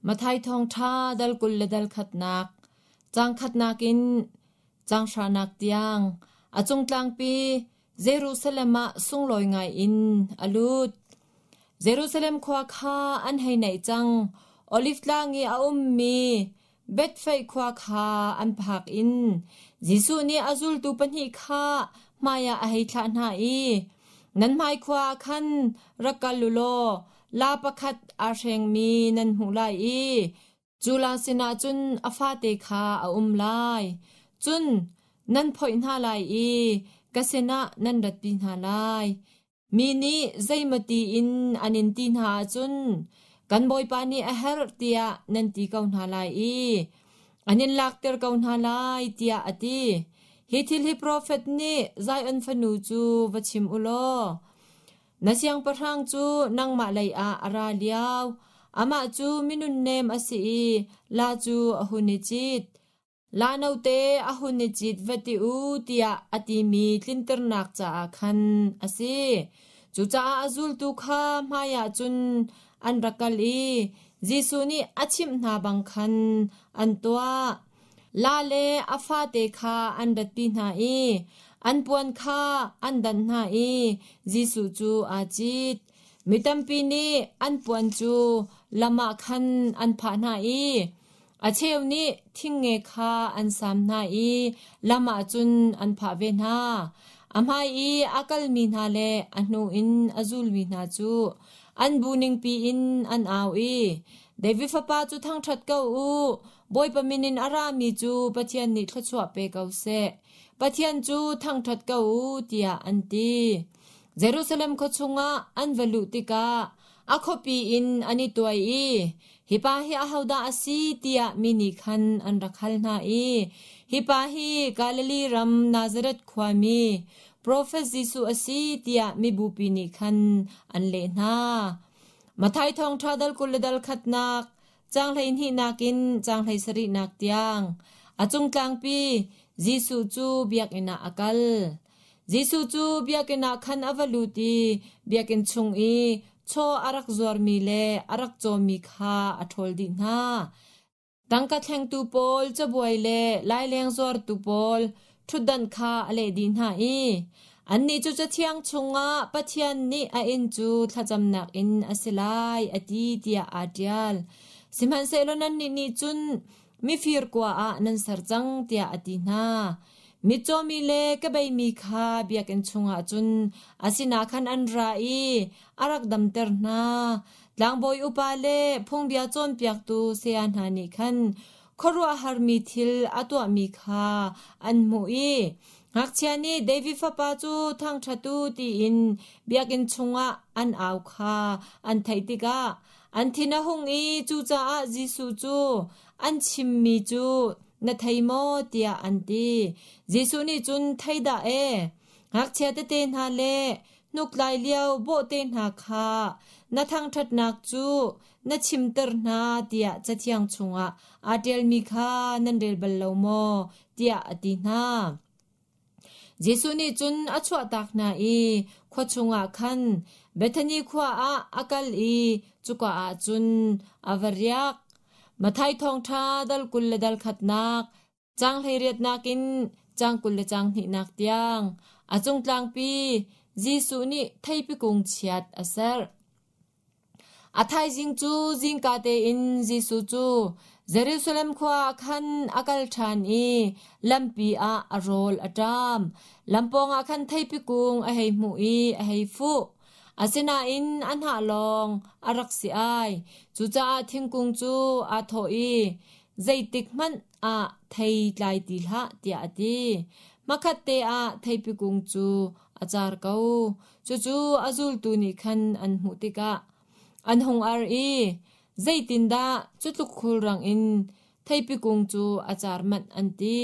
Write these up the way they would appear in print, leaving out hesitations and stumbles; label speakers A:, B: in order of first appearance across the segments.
A: Matthai thawngṭha dal 20 le dal khatnak, caang khatnak in caang hranak tiang a cungtlangpi Jerusalem ah sunglawi ngai in a lut. Jerusalem khua kha an hei naih cang. Oliv tlang i a ummi Bethfeih khua kha an phak in Jesuh nih a zultu pahnih kha hmaiah a hei thlah hna i, Nan hmai khua ah khan rak kal u law laa pakhat aa hrengmi nan hmuh lai i cu laa sinah cun a fate kha a um lai. Cun nan phoih hna lai i ka sinah nan ratpi hna lai. Mi nih zeimawti in an in ti hna ahcun kan Bawipa nih a herh tiah nan ti ko hna lai i an in lakter ko hna lai tiah a ti. Hi thil hi profet nih Zion fanu cu va chim u law, Na siangpahrang cu nangmah lei ah a ra lio, amah cu minunnem a si i la cu a hun i cit. La note a hun i cit va ti u tiah a timi tlinternak caah khan a si. Cucaah a zultu kha hmaiah cun an rak kal i Jesuh nih a chimh hna bang khan an tuah. La le a fate kha an ratpi hna i an puan kha an danh hna i Jesuh cu aa cit. Mi tampi nih an puan cu lam ah khan an phah hna i A cheu nih thingnge kha an sam hna i lam ah cun an phah ve hna. A hmai i a kalmi hna le a hnu in a zulmi hna cu an bu ningpi in an au i, David fapa cu thangṭhat ko u! Bawipa min in a rami cu Pathian nih thluachuah pe ko seh. Pathian cu thangṭhat ko u, tiah an ti. Jerusalem khua chungah an va luh tikah a khuapi in an i tuai i hi pa hi ahodah a si tiah mi nih khan an rak hal hna i hi pa hi Galilee ram Nazareth khuami profet Jesuh a si tiah mibupi nih khan an leh hna. Matthai thawngṭha dal 20 le dal khatnak caang 12 nak in caang 17 nak tiang a cung tlangpi Jesuh cu biakinn ah a kal. Jesuh cu biakinn ah khan a va lut i biakinn chung i chaw a rak zuarmi le a rak cawmi kha a ṭhawl dih hna. Tangka thlengtu pawl cabuai le laileng zuartu pawl ṭhutdanh kha a leh dih hna i annih cu Cathiang chungah Pathian nih a inn cu thlacamnak inn a si lai a ti tiah aa ṭial. Sihmanhsehlaw nannih nih cun mifir kua ah nan ser cang tiah a ti hna. Mitcawmi le kebeimi kha biakinn chungah cun a sinah khan an ra i a rak damter hna. Tlangbawi upa le phungbia cawnpiaktu saya hna nih khan khuaruahharmi thil a tuahmi kha an hmuh i ngakchia nih David fapa cu thangṭhat u tiin biakinn chungah an au kha an theih tikah an thin a hung i cucaah Jesuh cu an chimmi cu na thei maw tiah an ti. Jesuh nih cun thei dah e, ngakchia tete hna le hnuktlai lio bawhte hna kha na thangṭhatnak cu na chimter hna tiah Cathiang chungah aa ṭialmi kha nan rel bal lo maw tiah a ti hna. Jesuh nih cun a chuahtak hna i khua chungah khan Bethani khua ah a kal i cuka ah cun a va riak. Matthai thawngṭha dal 20 le dal khatnak, caang 18nak in caang 20 le caang hnihnak tiang a cungtlangpi Jesuh nih theipi kung chiat a serh. A thaizing cu zingka tein Jesuh cu Jerusalem khua ah khan a kal ṭhan i lampi ah a rawl a ṭam. Lam pawngah khan theipi kung a hei hmuh i a hei fuh. Asinain a hnah lawng a rak si ai. Cucaah thingkung cu aa thawh i, Zeitik hmanh ah thei tlai ti hlah, tiah a ti. Hmakhatte ah theipi kung cu a car ko. Cucu a zultu nih khan an hmuh tikah an hung ar i, Zeitindah cu tluk khulrang in theipi kung cu a car manh an ti.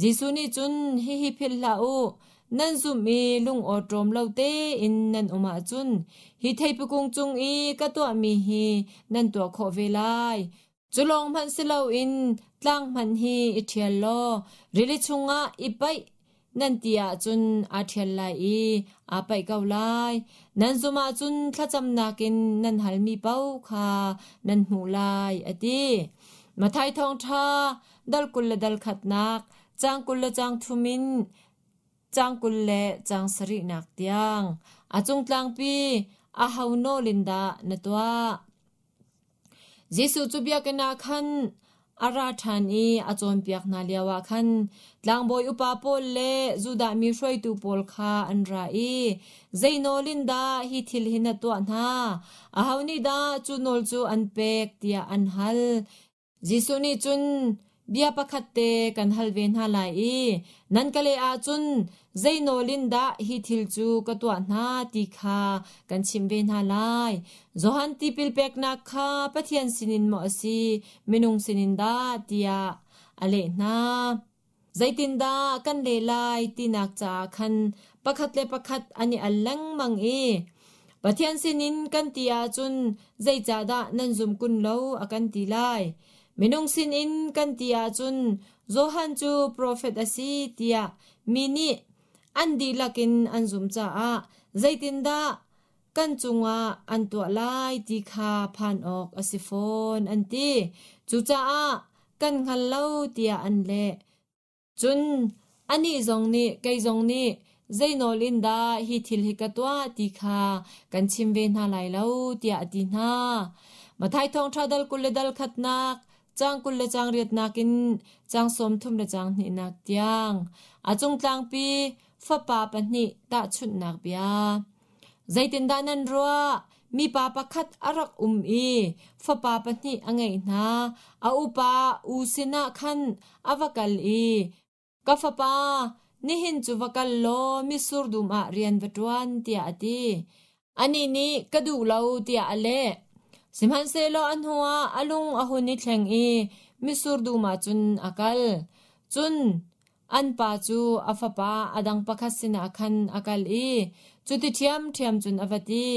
A: Jesuh nih cun hihi philh hlah u, nan zumh i lungawṭawm lo tein nan um ahcun hi theipi kung cung i ka tuahmi hi nan tuah khawh ve lai. Cu lawng hmanh si loin tlang hmanh hi i ṭhial law rili chungah i paih. nan ti ahcun aa ṭhial lai i aa paih ko lai. Nan zumh ahcun thlacamnak in nan halmi paoh kha nan hmuh lai, a ti. Matthai Thawngṭha dal 20 le dal khatnak, caang 20 le caang thum in caang 20 le caang sarihnak tiang. A cung tlangpi aho nawl in dah na tuah? Jesuh cu biakinn ah khan a ra ṭhan i a cawnpiak hna lioah khan tlangbawi upa pawl le Judah mi hruaitu pawl kha an ra i, Zei nawl in dah hi thil hi na tuah hna? Aho nih dah cu nawl cu an pek? tiah an hal. Jesuh nih cun bia pakhat te kan hal ve hna lai i nan ka leh ahcun zei nawl in dah hi thil cu ka tuah hna ti kha kan chimh ve hna lai. Johan tipil peknak kha Pathian sinin maw a si, minung sinin dah tiah a leh hna. Zeitindah kan leh lai tinak caah khan pakhat le pakhat an i al lengmang i Pathian sinin kan ti ahcun zeicahdah nan zum kun lo a kan ti lai. Minung sinin kan ti ahcun Johan cu profet a si tiah mi nih an dihlak in an zumh caah zeitindah kan cungah an tuah lai ti kha phan awk a si fawn an ti. Cucaah kan hngal lo tiah an leh. Cun anih zong nih kei zong nih zei nawl in dah hi thil hi ka tuah ti kha kan chim ve hna lai lo tiah a ti hna. Matthai thawngṭha dal 20 le dal khatnak, caang 20 le caang riatnak in caang 30 le caang hnihnak tiang. A cung tlangpi fapa pahnih tahchunhnak bia. Zeitindah nan ruah? Mipa pakhat a rak um i fapa pahnih a ngeih hna. A upa u sinah khan a va kal i, Ka fapa, nihin cu va kal law mitsur dum ah rian va ṭuan, tiah a ti. Anih nih, Ka duh lo, tiah a leh. Sihmanhsehlaw a hnuah a lung a hun i thleng i mitsur dum ah cun a kal. Cun An pa cu a fapa a dang pakhat sinah khan a kal i cuti ṭhiamṭhiam cun a va ti.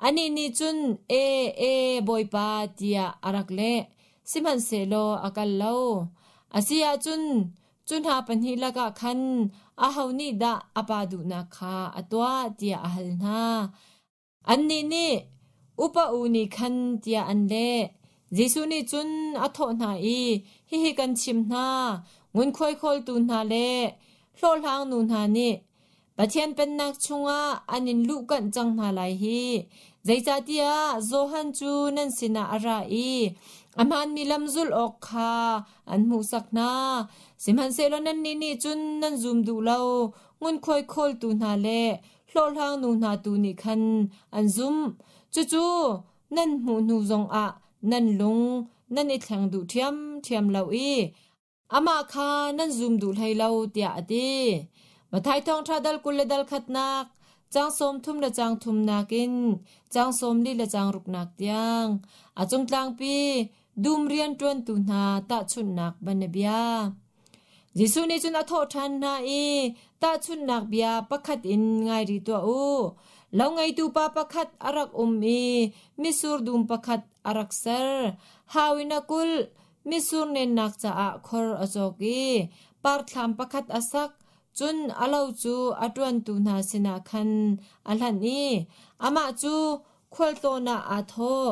A: Anih nih cun, E, e, bawipa, tiah a rak leh. Sihmanhsehlaw a kal lo. A si ahcun cu hna pahnih lakah khan aho nih dah a pa duhnak kha a tuah tiah a hal hna. Annih nih, Upa u nih khan tiah an leh. Jesuh nih cun a thawh hna i, Hihi kan chim hna, ngunkhuai khawltu hna le hlawhhlang nu hna nih Pathian Pennak chungah an in luhkanh cang hna lai hih. Zeicahtiah Johan cu nan sinah a ra i a hmaanmi lam zulh awk kha an hmuhsak hna. Sihmanhsehlaw nannih nih cun nan zum duh lo. Ngunkhuai khawltu hna le hlawhhlang nu hna tu nih khan an zumh. Cucu nan hmuh hnu zongah nan lung nan i thleng duh ṭhiamṭhiam lo i amah kha nan zum duh hlei lo tiah a ti. Matthai thawngṭha dal 20 le dal khatnak, caang 30 le caang thumnak in caang 40 le caang ruknak tiang a cung tlangpi dum rianṭuantu hna tahchunhnak bianabia. Jesuh nih cun a thawh ṭhan hna i, Tahchunhnak bia pakhat in ngai rih tuah u. Lo ngeitu pa pakhat a rak um i mitsur dum pakhat a rak ser. Hau in a kulh, mitsur nennak caah khor a cawk i parthlam pakhat a sak. Cun a lo cu a ṭuantu hna sinah khan a hlanh i amah cu khualtlawn ah aa thawh.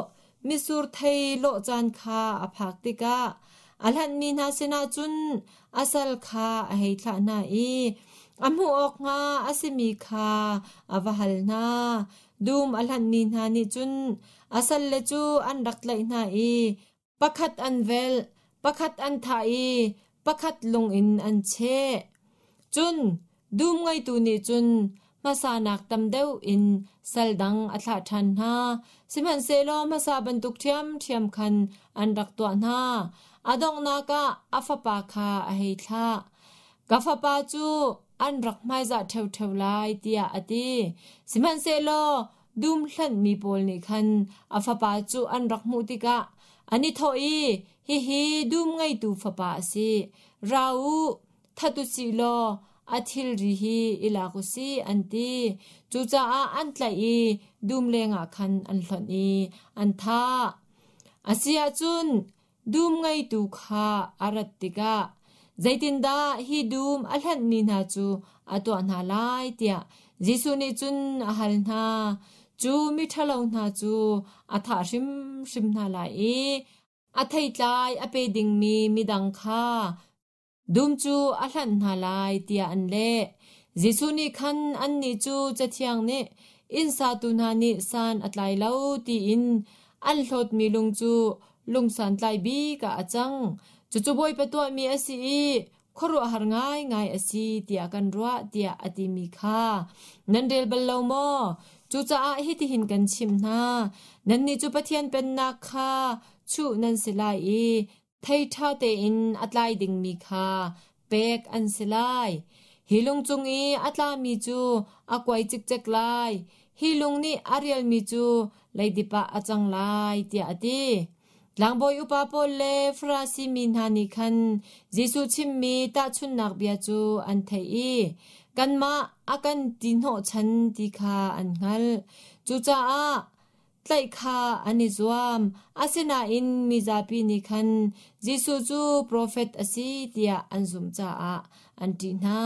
A: Mitsur thei lawh caan kha a phak tikah a hlanhmi hna sinah cun a sal kha a hei thlah hna i a hmuh awk hnga a simi kha a va hal hna. Dum a hlanhmi hna nih cun a salle cu an rak tlaih hna i pakhat an velh, pakhat an thah i pakhat lung in an cheh. Cun dum ngeitu nih cun hmasanak tam deuh in sal dang a thlah ṭhan hna. Sihmanhsehlaw hmasa bantuk ṭhiamṭhiam khan an rak tuah hna. A donghnak ah a fapa kha a hei thlah. Ka fapa cu an rak hmaizah ṭheoṭheo lai tiah a ti. Sihmanhsehlaw dum hlanhmi pawl nih khan a fapa cu an rak hmuh tikah an i thawh i, Hihi dum ngeitu fapa a si. Ra u, that u sih law a thilri hi i lak u sih, an ti. Cucaah an tlaih i dum lengah khan an hlonh i an thah. A si ahcun dum ngeitu kha a rat tikah. Zeitindah hi dum a hlanhmi hna cu a tuah hna lai tiah Jesuh nih cun a hal hna. Cu miṭhalo hna cu a thah hrimhrim hna lai i a theitlai a pe dingmi midang kha Dum cu a hlanh hna lai tiah an leh. Jesuh nih khan annih cu Cathiang nih inn satu hna nih san a tlai lo tiin an hlawtmi lung cu lung santlai bik ah a cang. Cucu Bawipa tuahmi a si i khuaruahhar ngaingai a si tiah kan ruah tiah a timi kha nan rel bal lo maw? Cucaah hitihin kan chimh hna, nannih cu Pathian Pennak kha chuh nan si lai i Thei ṭha tein a tlai dingmi kha pek an si lai. Hi lung cung i a tlami cu a kuai cikcek lai. Hi lung nih a rialmi cu leidip ah a cang lai, tiah a ti. Tlangbawi upa pawl le Farasi mi hna nih khan Jesuh chimmi tahchunhnak bia cu an theih i kanmah a kan ti hnawhchan ti kha an hngalh. Cucaah Tlaih kha an i zuam. Asinain mizapi nih khan Jesuh cu profet a si tiah an zumh caah an ṭih hna.